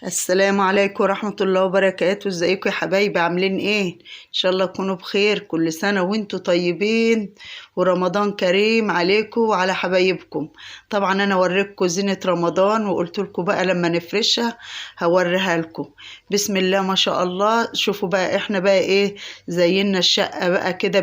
السلام عليكم ورحمة الله وبركاته. ازيكم يا حبايبي؟ عاملين ايه؟ ان شاء الله تكونوا بخير. كل سنة وانتوا طيبين ورمضان كريم عليكم وعلى حبايبكم. طبعا انا وريتكم زينة رمضان وقلت لكم بقى لما نفرشها هوريها لكم. بسم الله ما شاء الله. شوفوا بقى احنا بقى ايه زينا الشقة بقى كده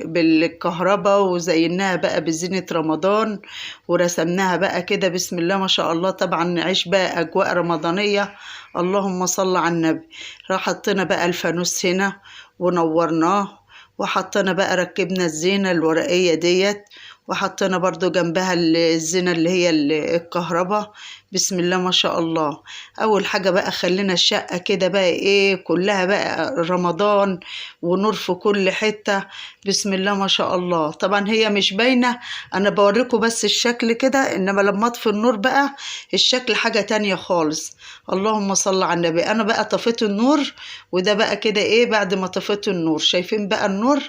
بالكهرباء، وزيناها بقى بزينة رمضان ورسمناها بقى كده بسم الله ما شاء الله. طبعا نعيش بقى اجواء رمضانية، اللهم صل على النبي. راح حطينا بقى الفانوس هنا ونورناه، وحطينا بقى ركبنا الزينة الورقية ديت، وحطينا برضو جنبها الزينة اللي هي الكهرباء. بسم الله ما شاء الله. اول حاجة بقى خلينا الشقة كده بقى ايه كلها بقى رمضان ونور في كل حتة، بسم الله ما شاء الله. طبعا هي مش باينة، انا بوريكم بس الشكل كده، انما لما اطفي النور بقى الشكل حاجة تانية خالص. اللهم صل على النبي. انا بقى طفيت النور، وده بقى كده ايه بعد ما طفيت النور، شايفين بقى النور،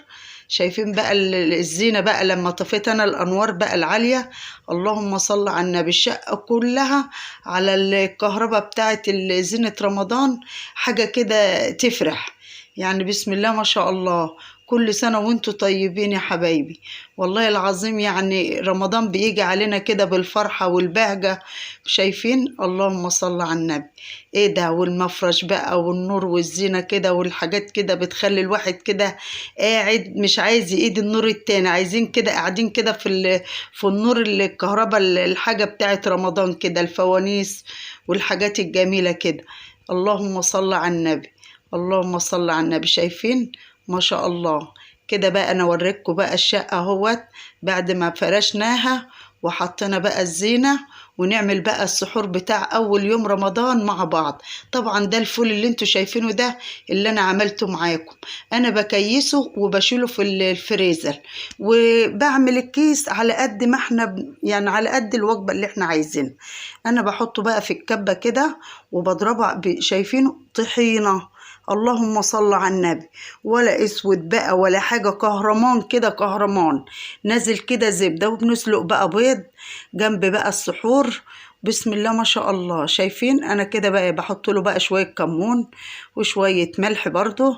شايفين بقى الزينة بقى لما طفيت انا الانوار بقى العالية. اللهم صل على النبي. الشقة كلها على الكهرباء بتاعت زينة رمضان، حاجة كده تفرح يعني، بسم الله ما شاء الله. كل سنة وانتوا طيبين يا حبايبي، والله العظيم يعني رمضان بيجي علينا كده بالفرحة والبهجة. شايفين؟ اللهم صل على النبي. ايه ده، والمفرش بقى والنور والزينة كده والحاجات كده بتخلي الواحد كده قاعد مش عايز يقيد النور التاني، عايزين كده قاعدين كده في النور الكهرباء، الحاجة بتاعت رمضان كده، الفوانيس والحاجات الجميلة كده. اللهم صل على النبي، اللهم صل على النبي. شايفين ما شاء الله كده بقى. انا اوريكم بقى الشقة اهوت بعد ما فرشناها وحطينا بقى الزينة، ونعمل بقى السحور بتاع اول يوم رمضان مع بعض. طبعا ده الفول اللي انتوا شايفينه ده اللي انا عملته معاكم، انا بكيسه وبشيله في الفريزر، وبعمل الكيس على قد ما احنا يعني على قد الوجبة اللي احنا عايزينها. انا بحطه بقى في الكبة كده وبضربه شايفينه طحينة، اللهم صل على النبي، ولا اسود بقى ولا حاجة، كهرمان كده، كهرمان نازل كده زبدة. وبنسلق بقى بيض جنب بقى السحور، بسم الله ما شاء الله. شايفين انا كده بقى بحط له بقى شوية كمون وشوية ملح برضو،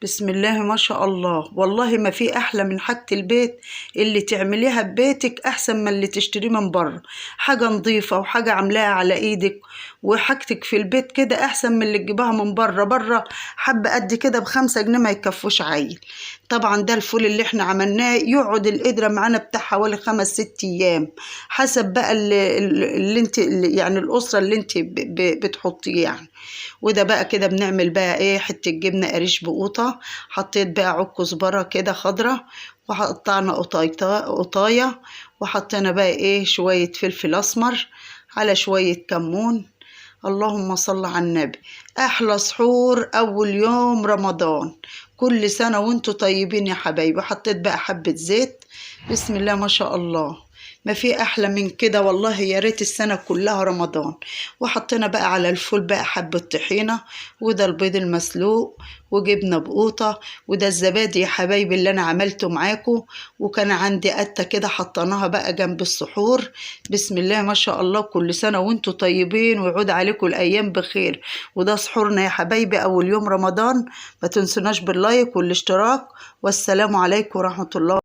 بسم الله ما شاء الله. والله ما في احلى من حاجة البيت اللي تعمليها ببيتك، احسن من اللي تشتريه من بره. حاجة نظيفة وحاجة عاملاها على ايدك وحاجتك في البيت كده احسن من اللي تجيبها من بره. بره حبة قد كده ب5 جنيه ما يكفوش عيل. طبعا ده الفول اللي احنا عملناه يقعد القدرة معانا بتاع حوالي 5-6 ايام، حسب بقى اللي انت يعني الاسرة اللي انت بتحطيه يعني. وده بقى كده بنعمل بقى ايه حتة جبنة قريش بقوطة، حطيت بقى عود كزبرة كده خضرة، وقطعنا قطاية، وحطينا بقى ايه شوية فلفل اسمر على شوية كمون. اللهم صل على النبي. احلى سحور اول يوم رمضان. كل سنة وانتوا طيبين يا حبايبي. حطيت بقى حبة زيت، بسم الله ما شاء الله. ما في احلى من كده والله، يا ريت السنة كلها رمضان. وحطينا بقى على الفول بقى حبة طحينة، وده البيض المسلوق، وجبنة بقوطة، وده الزبادي يا حبايبي اللي انا عملته معاكم. وكان عندي قتة كده حطيناها بقى جنب السحور، بسم الله ما شاء الله. كل سنة وانتوا طيبين ويعود عليكم الايام بخير. وده سحورنا يا حبايبي اول يوم رمضان. ما تنسوناش باللايك والاشتراك، والسلام عليكم ورحمة الله.